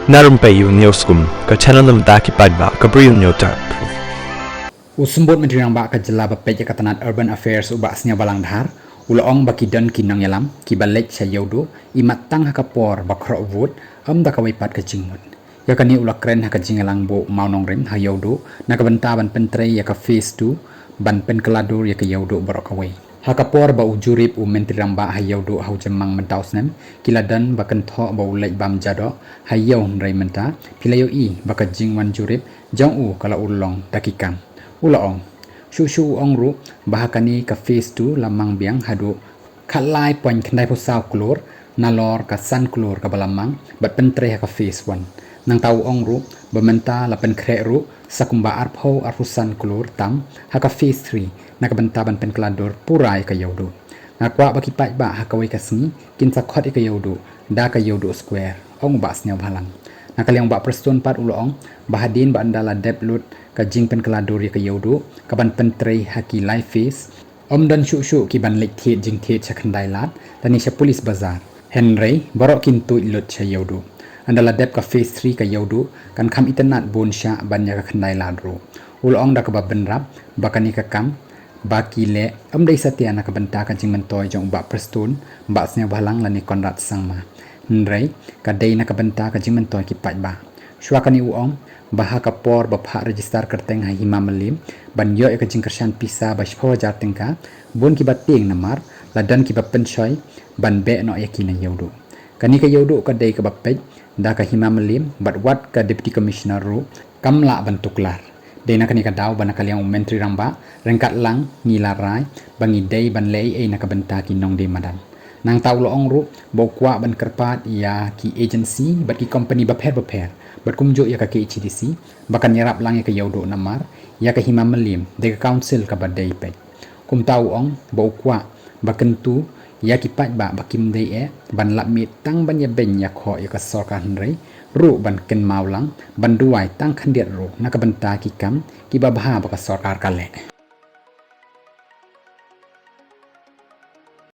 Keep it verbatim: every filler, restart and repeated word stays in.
Na Rympei U News Kum, ka channel na bynta ki paidbah ka Bri U News Tap. U Symbud Myntri Rangbah ka jylla ba peit ïa ka tnat Urban Affairs u Bah Sniawbhalang Dhar, u la ong ba ki don ki nongïalam, ki ba leit sha Ïewduh, imat tang ha ka por ba khroh vote, ym da kawei pat ka jingmut. Ïa kane u la kren ha ka jingïalang buh mawnongrim ha Ïewduh, na ka bynta ban pyntrei ïa ka phase two, ban pynkylla dur ïa ka Ïewduh baroh kawei. Ha ka por ba u Jurip u Myntri Rangbah ha Ïewduh ha u Jymmang mynta u snem, ki la don ba kynthoh ba u leit bam jadoh, ha Ïew hynrei mynta, phi la ïohi ba ka jingwan jurip, jong u ka la urlong da ki kam. U la ong. Shuh shuh u ong ruh, ba ha kane ka phase two la mang biang haduh khatlai point khyndai phew saw klur, nalor ka san klur kaba la mang, bad pyntrei ha ka phase one. Nangta u ong ruh, ba mynta la pynkhreh ruh, sa kumba arphew arphew san klur tam, ha ka phase three, na ka bynta ban pynkylla dur pura ïa ka Ïewduh. Nga kwah ba ki paidbah ha kawei ka sngi, kin sa khot ïa ka Ïewduh, da ka Ïewduh Square, ong u Bah Sniawbhalang. Na ka liang u Bah Prestone pat u la ong, ba hadien ba ynda la dep lut, ka jingpynkylla dur ïa ka Ïewduh, kaban pyntrei ha ki lai phase, ym don shuh shuh ki ban leit thied jingthied sha Khyndai Lad, lane sha Police Bazar. Hynrei, baroh kin tuid lut sha Ïewduh. Ynda la dep ka phase three ka Ïewduh, kan kham itynnad bun shah ban ïa ka Khyndai Lad ruh. U la ong da kaba bynrap, ba kane ka kam, ba ki leh, ym dei satia na ka bynta ka jingmyntoi jong u Bah Prestone, Bah Sniawbhalang lane Conrad Sangma. Hynrei, ka dei na ka bynta ka jingmyntoi ki paidbah. Shuwa kane u ong, ba ha ka por ba phah register kyrteng ha Hima Mylliem, ban ïoh ïa ka jingkyrshan pisa ba shiphew hajar tyngka, bun ki ba tieng namar, la don ki ba pynshoi, ban beh noh ïa ki na Ïewduh. Kane ka Ïewduh ka dei kaba peit, da ka Hima Mylliem, bad wat ka Deputy Commissioner ruh, kam lah ban tuklar. Dei na kane ka daw ba na ka liang u Myntri Rangbah, ryngkat lang, ngi la rai, ba ngi dei ban leh ei ei na ka bynta ki nongdie madan. Nangta u la ong ruh, ba u kwah ban kyrpad ïa ki agency, bad ki company bapher bapher, bad kumjuh ïa ka K H A D C, ba kan ïarap lang ïa ka Ïewduh namar, ïa ka Hima Mylliem, dei ka council kaba dei peit. Kumta u ong, ba u kwah, ba kyntu, ïa ki paidbah ba kim dei eh, ban lap miet tang ban ïabeiñ ïakhoh ïa ka sorkar hynrei, ruh ban kynmaw lang, ban duwai tang khyndiat ruh, na ka bynta ki kam, kiba bha ba ka sorkar ka leh.